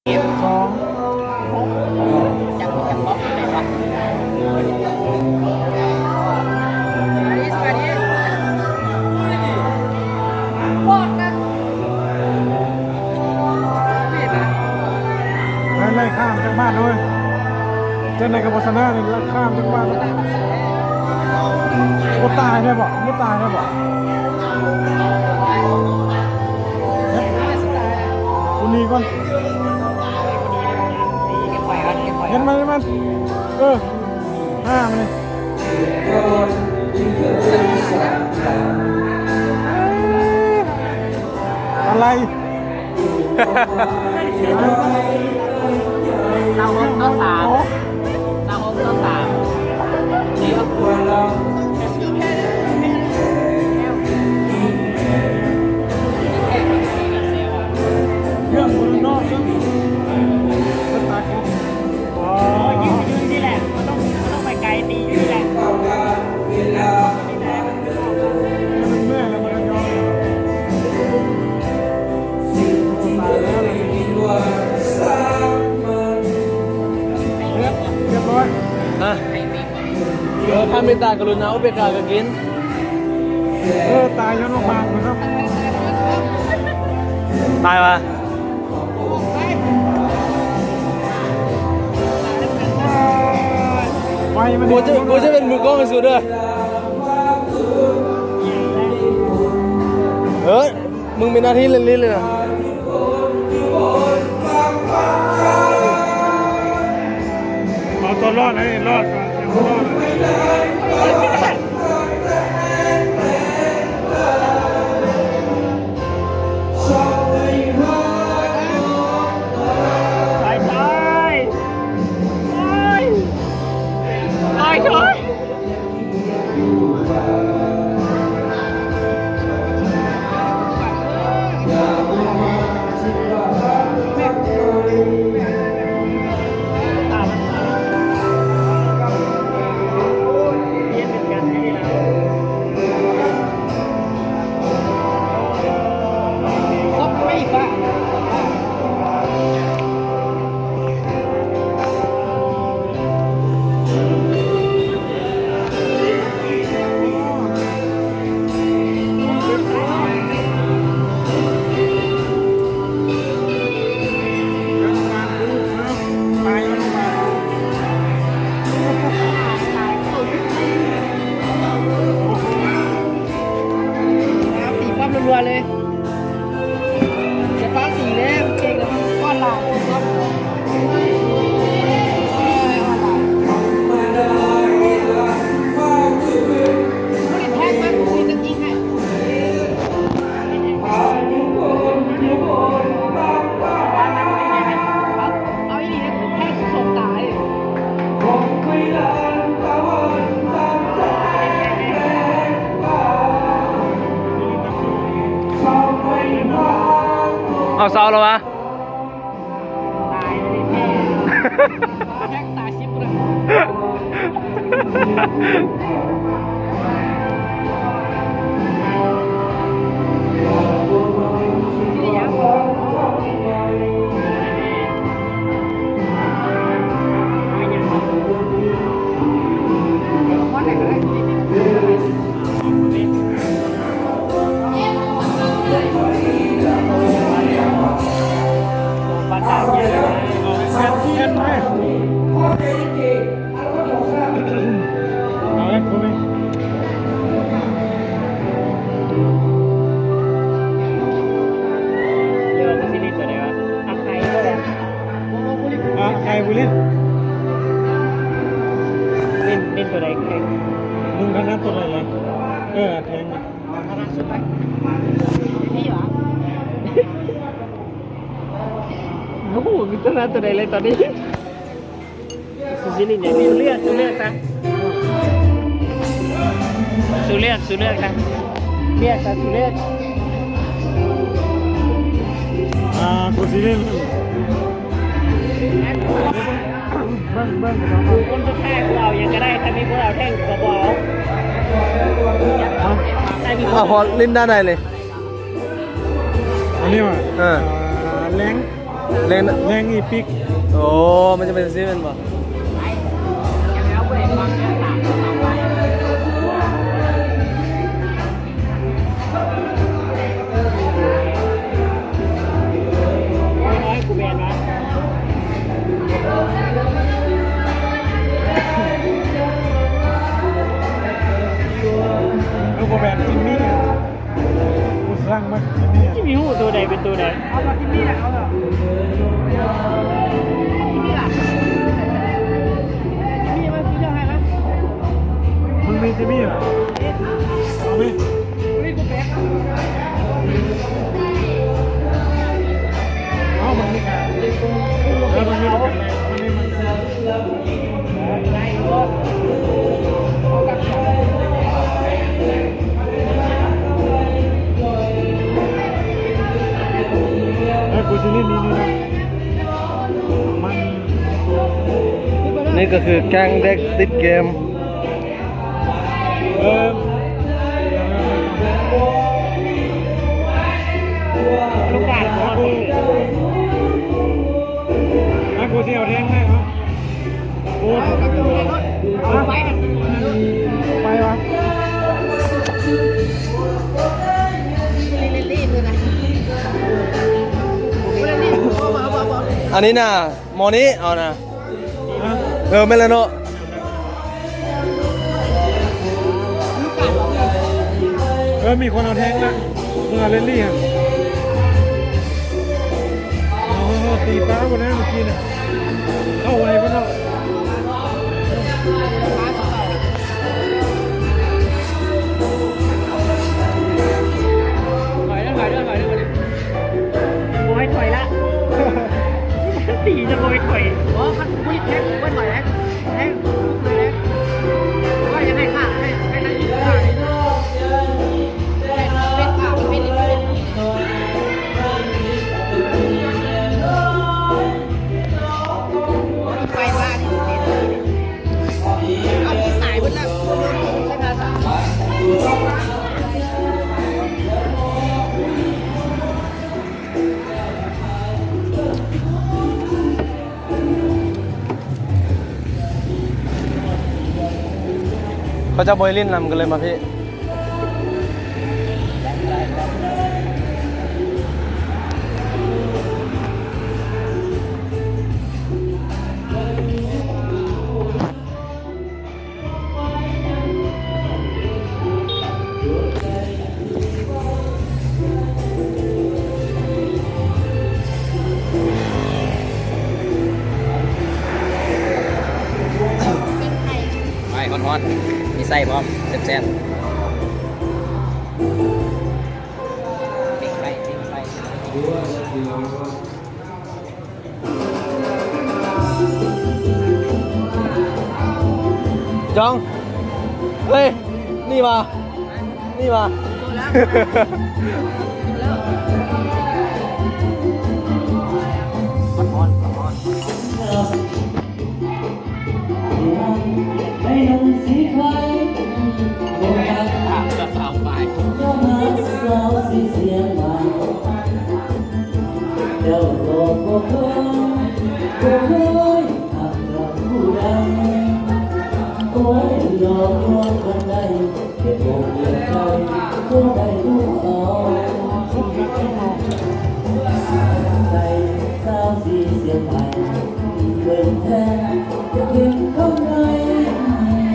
ເກມສອງ ຈັກ ຈັກບອກໄດ້ວະ ໄລ່ ໄລ່ຂ້າມຈັກບ້ານເລີຍ ຈັ່ງໃດກໍບໍ່ຊະນະນີ້ ໄລ່ຂ້າມຈັກບ້ານ ບໍ່ຕາຍໄດ້ບໍ່ ບໍ່ຕາຍໄດ້ບໍ່ ກູໜີກ່ອນ ເກັບໄວ້ກ່ອນ ເກັບໄວ້ ເຫັນມັນ ເຫັນມັນ ເອີ ຫ້າມັນນີ້ ອະໄລ ຊາວຫົກຕໍ່ສາມ ຊາວຫົກຕໍ່ສາມ ເລື່ອງເມືອງນອກ ເລື່ອງ ອໍ ຢືນຢູ່ນີ້ແຫຼະ ບໍ່ຕ້ອງ ບໍ່ຕ້ອງໄປໄກ ຕີຢູ່ນີ້ແຫຼະ. ຮະ ເອີ ພະເມດຕາກະລຸນາອຸເບກຂາກະກິນ ເອີ ຕາຍຍ້ອນໝາກເນາະ ຕາຍວະ. ກູຈະ ກູຈະເປັນມືກ້ອງໃຫ້ສູເດີ ເອີ ມຶງມີໜ້າທີ່ຫຼິ້ນໆເລີຍນະ ເອົາຕົວລອດໃຫ້ລອດກ່ອນ ເອົາຕົວລອດ. ຕາຍ ຕາຍ ຕາຍ ຕາຍ ຕາຍ. ຕີປ້ອມລັວໆເລີຍ ຢ່າຟ້າວຕີເດ້ ເກັ່ງແລ້ວມັນອ່ອນຫຼາຍ ອ່ອນຫຼາຍ ຜູ້ຫຼິ້ນແທງມັນ ຜູ້ຫຼິ້ນຈະຍິງໃຫ້. ເອົາອີ່ຫຼີ ແທງສຸດຕາຍ. ເອົາ ເຊົາແລ້ວວະ? ຕາຍເລີຍ ແທງຕາຍຊິບ ອາ ໄຄບູລິດ ເຫຼັ້ນ ເຫຼັ້ນໂຕໃດ ໃຄ ມຶງຖະໜັດໂຕໃດລະ? ເອີ ແທງ ໂອ້ໂຫ ມີແຕ່ໜ້າໂຕໃດເລີຍຕອນນີ້. ສຸຊິລິນ ເລືອກ ສຸເລືອກຊະ ສຸເລືອກ ສຸເລືອກຊະ ເລືອກຊະ ສຸເລືອກ. ອ່າ ກູຊິລິນ ເບິ່ງ ເບິ່ງ ຄົນສຸດທ້າຍ ກູເອົາຫຍັງກະໄດ້ ຖ້າມີຄົນເອົາແທ້ງ ກູກະບໍ່ເອົາ. ເອົາ ເອົາ ເອົາ ຫຼິ້ນໜ້າໃດເລີຍ? ອັນນີ້ຫວາ? ເອີ ອ່າ ແລງ ແລງ ແລງອີປິກ. ໂອ້ ມັນຈະເປັນຈັ່ງຊີ້ແມ່ນບໍ່? ເອົາບໍ່ແມ່ນຈິມມີ. ກູສັ່ງມາກິນນີ້ ຊິມີຮູ້ໂຕໃດເປັນໂຕໃດ? ເອົາມາກິນນີ້ແຫຼະ ເອົາເນາະ ກິນນີ້ລະ ກິນນີ້ ມາກິນເລື່ອງໃຫ້ລະ ມຶງມີຈິມມີລະ ເອົາມີ ມີກູແປກ ເອົາມັນມີການ ເອີ ມັນມີການ ມັນມີ ມັນ ນີ້ກໍຄືແກ້ງເດັກຕິດເກມ. ອາ ກູຊິເອົາແທງໃຫ້ເນາະ ໂອ້ ໄປຫວາ ອັນນີ້ນະ ໝໍນີ້ເອົານະ ຮະ ເອີ ແມ່ນແລ້ວເນາະ ເອີ ມີຄົນເອົາແທງລະ ເມື່ອເລນລີ້ຫັ້ນ ເອົາ ເອົາ ເອົາ ຕີຟ້າພຸ້ນນະ ເມື່ອກີ້ນະ ເຂົ້າໄວພຸ້ນເນາະ. ຖອຍເດີ ຖອຍເດີ ຖອຍເດີ ບໍ່ໃຫ້ຖອຍລະ ຕີຈະບໍ່ໃຫ້ຖອຍ ບໍ່ ຄັນບໍ່ແທງບໍ່ຖອຍເດ້ ແທງເລີຍເດ້ ວ່າຢ່າໃຫ້ຂາດ ໃຫ້ ໃຫ້ທັນທີ່ຂາດ ເປັນຂາດ ເປັນ ເປັນ ເປັນ ໄປວ່ານີ້ ເຂົາເຈົ້າບໍ່ໃຫ້ຫຼິ້ນນຳ ກໍເລີຍມາພີ້. ໄປ ຮ້ອນໆ ມີໄສ້ພ້ອມ ແຊບໆ. ຈ້ອງ ເອີຍ ນີ້ຫວາ ນີ້ຫວາ ຮ້ອນໆ ຮ້ອນໆ. ເຈົ້າກໍບໍ່ເຄີຍ ບໍ່ເຄີຍຮັກກັບຜູ້ໃດ ໂອ້ຍ ຫຼອກລວງກັນໄດ້ ເຮັດບໍ່ເປີດໃຈ ບໍ່ໄດ້ຮູ້ເອົາ ໃສ່ສາວສີຊຽງໃໝ່ ເບິ່ງແທ້ ເປັນຄົນໃດ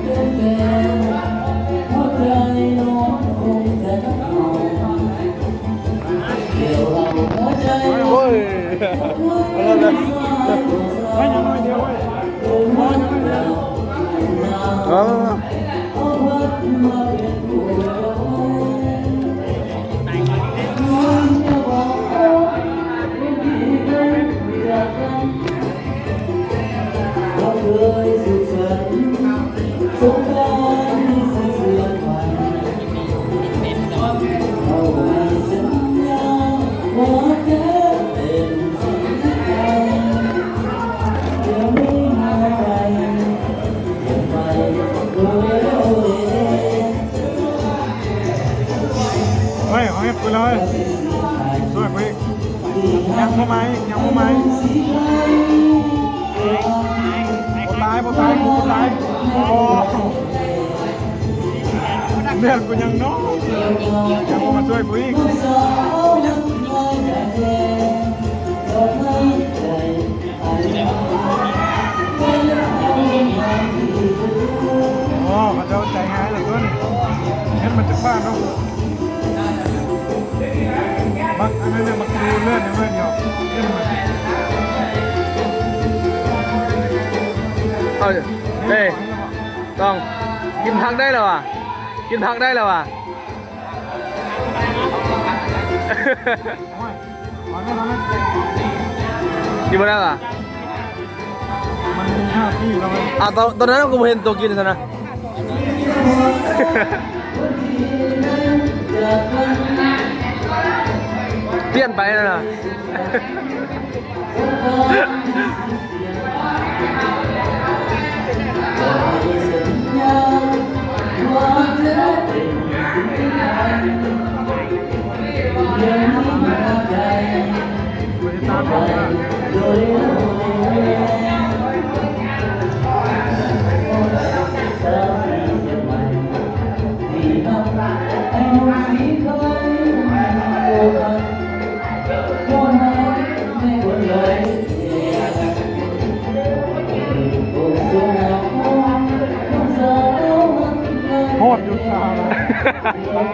ແກ່ ຫົວໃຈນ້ອງຄົງແທ້ ໂອ້ຍ ໂອ້ຍ ກູຍັງເນາະ ຍັງບໍ່ມາຊ່ວຍກູອີກ. ອໍ ເຂົາເຈົ້າໃຈຮ້າຍເຫຼືອເກີນ ເຮັດມາຈາກບ້ານເນາະ. ບັກອັນນັ້ນນະ ບັກດູເລືອດໃຫ້ມາດຽວ ເອົາເດ້ ຕ້ອງກິນຜັກໄດ້ແລ້ວຫວາ ກິນຜັກໄດ້ແລ້ວຫວາ. ກິນບໍ່ໄດ້ຫວາ ມັນມີຫ້າທີ່ແລ້ວ. ອ່າ ຕອນ ຕອນນັ້ນກໍບໍ່ເຫັນໂຕກິນຊັ້ນນະ ປ່ຽນໄປຫັ້ນນະ. ໂພດຢູ່ຊາວ.